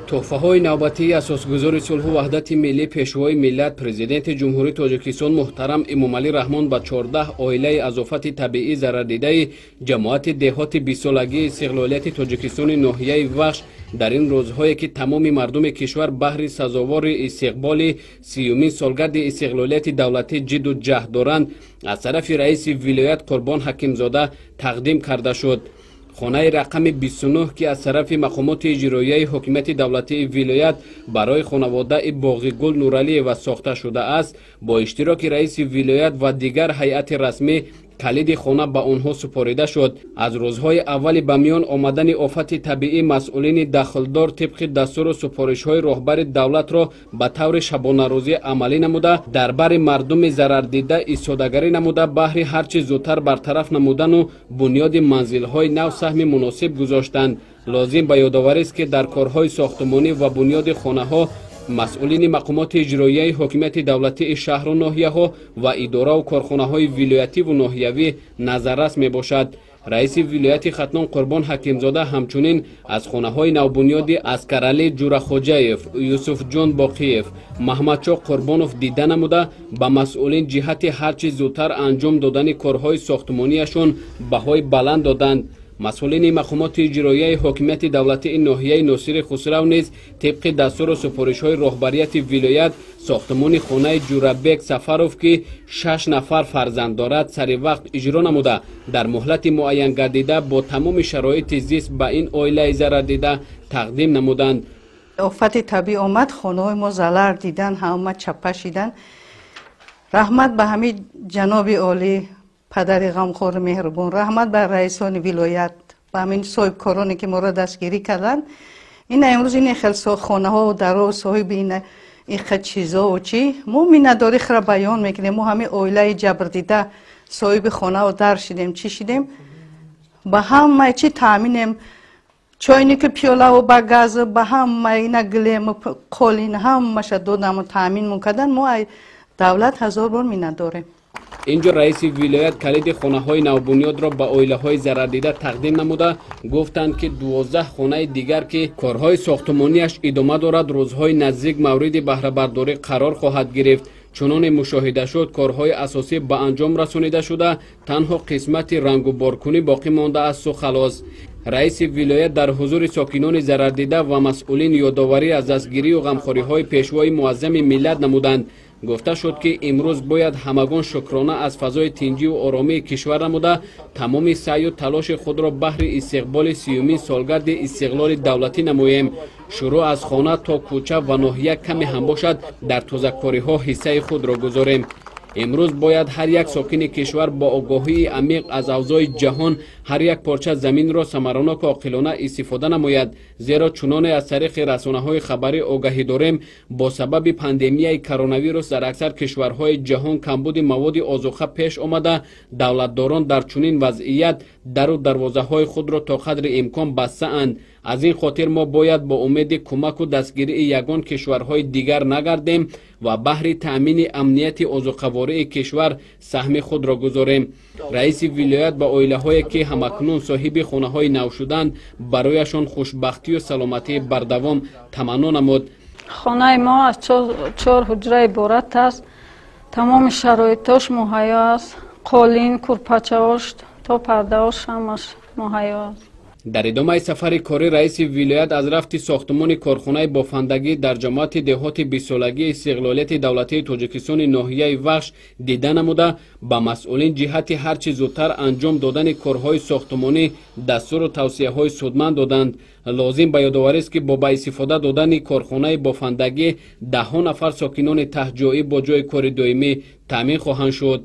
Тӯҳфаҳои навбатии асосгузори сулҳу ваҳдати миллӣ, пешвои миллат, президенти Ҷумҳурии Тоҷикистон муҳтарам Эмомалӣ Раҳмон ба 14 оилаи аз офати табиӣ зарардидаи ҷамоати деҳоти бистсолагии истиқлолияти Тоҷикистони ноҳияи Вахш дар ин рӯзҳое ки тамоми мардуми кишвар баҳри сазовори истиқболи 30-юмин солгарди истиқлолияти давлатӣ ҷидду ҷаҳд доранд, аз тарафи раиси вилоят Қурбон Ҳакимзода тақдим карда шуд. Хонаи рақами 29, ки аз тарафи мақомоти иҷроияи ҳокимияти давлатии вилоят барои хонаводаи Боғигул Нуралиева сохта шудааст, бо иштироки раиси вилоят ва дигар ҳайати расмӣ калиди хона ба онҳо супорида шуд. Аз рӯзҳои аввали ба миён омадани офати табиӣ масъулини дахлдор тибқи дастуру супоришҳои роҳбари давлатро ба таври шабонарӯзӣ амалӣ намуда, дар бари мардуми зарардида истодагарӣ намуда, баҳри ҳарчи зудтар бартараф намудану бунёди манзилҳои нав саҳми муносиб гузоштанд. Лозим ба ёдоварист, ки дар корҳои сохтумонӣ ва бунёди хонаҳо масъулини мақомоти иҷроияи ҳокимияти давлатии шаҳру ноҳияҳо ва идораву корхонаҳои вилоятиву ноҳиявӣ назаррас мебошад. Раиси вилояти Хатлон Қурбон Ҳакимзода ҳамчунин аз хонаҳои навбунёди Аскаралӣ Ҷурахоҷаев, Юсуфҷон Боқиев, Маҳмадшоҳ Қурбонов дида намуда, ба масъулин ҷиҳати ҳарчи зудтар анҷом додани корҳои сохтумонияшон баҳои баланд доданд. Масъулини мақомоти иҷроияи ҳокимияти давлатии ноҳияи Носири Хусрав низ тибқи дастуру супоришҳои роҳбарияти вилоят сохтумони хонаи Ҷурабек Сафаров, ки 6 нафар фарзанд дорад, сари вақт иҷро намуда, дар муҳлати муайянгардида бо тамоми шароити зист ба ин оилаи зарардида тақдим намуданд. Офати табиӣ омад, хонаҳои мо залар дидан, ҳама чаппа шидан. Раҳмат ба ҳамин ҷаноби олӣ, падари ғамхору меҳрубон, раҳмат ба раисони вилоят, ба ҳамин соҳибкороне ки моро дастгирӣ карданд. Ина имрӯз ин хел хонаҳо даро соҳиби ина инқа чизову чӣ мо миннатдорӣ хира баён мекунем. Мо ҳамин оилаи ҷабрдида соҳиби хонаву дар шидем, чӣ шидем, ба ҳамаи чӣ таъминем, чойнику пиёлаву ба газу ба ҳама ина гилему қолин ҳамаша додаму таъминмон кардан. Мо ай давлат ҳазор бор миннатдорем. Инҷо раиси вилоят калиди хонаҳои навбунёдро ба оилаҳои зарардида тақдим намуда, гуфтанд, ки 12 хонаи дигар, ки корҳои сохтумонияш идома дорад, рӯзҳои наздик мавриди баҳрабардорӣ қарор хоҳад гирифт. Чуноне мушоҳида шуд, корҳои асосӣ ба анҷом расонида шуда, танҳо қисмати рангуборкунӣ боқӣ мондаасту халос. Раиси вилоят дар ҳузури сокинони зарардида ва масъулин ёдоварӣ аз дастгирию ғамхориҳои пешвои муаззами миллат намуданд. Гуфта шуд, ки имрӯз бояд ҳамагон шукрона аз фазои тинҷиву оромии кишвар намуда, тамоми саъю талоши худро баҳри истиқболи 30-юмин солгарди истиқлоли давлатӣ намоем. Шурӯъ аз хона то кӯча ва ноҳия каме ҳам бошад, дар тозакориҳо ҳиссаи худро гузорем. Имрӯз бояд ҳар як сокини кишвар бо огоҳии амиқ аз авзои ҷаҳон ҳар як порча заминро самароноку оқилона истифода намояд, зеро чуноне аз тариқи расонаҳои хабарӣ огаҳӣ дорем, бо сабаби пандемияи коронавирус дар аксар кишварҳои ҷаҳон камбуди маводи озуқа пеш омада, давлатдорон дар чунин вазъият дару дарвозаҳои худро то қадри имкон бастаанд. Аз ин хотир мо бояд бо умеди кӯмаку дастгирии ягон кишварҳои дигар нагардем ва баҳри таъмини амнияти озуқавории кишвар саҳми худро гузорем. Раиси вилоят ба оилаҳое, ки ҳамакнун соҳиби хонаҳои нав шуданд, барояшон хушбахтию саломатии бардавом таманно намуд. Хонаи мо аз чор ҳуҷра иборат аст. Тамоми шароитош муҳайё аст, қолин, курпачаош то пардаош ҳамаш муҳайё аст. Дар идомаи сафари корӣ раиси вилоят аз рафти сохтумони корхонаи бофандагӣ дар ҷамоати деҳоти бистсолагии истиқлолияти давлатии Тоҷикистони ноҳияи Вахш дида намуда, ба масъулин ҷиҳати ҳарчи зудтар анҷом додани корҳои сохтумонӣ дастуру тавсияҳои судманд доданд. Лозим ба ёдоварист, ки бо ба истифода додани корхонаи бофандагӣ даҳҳо нафар сокинони таҳтҷоӣ бо ҷойи кори доимӣ таъмин хоҳанд шуд.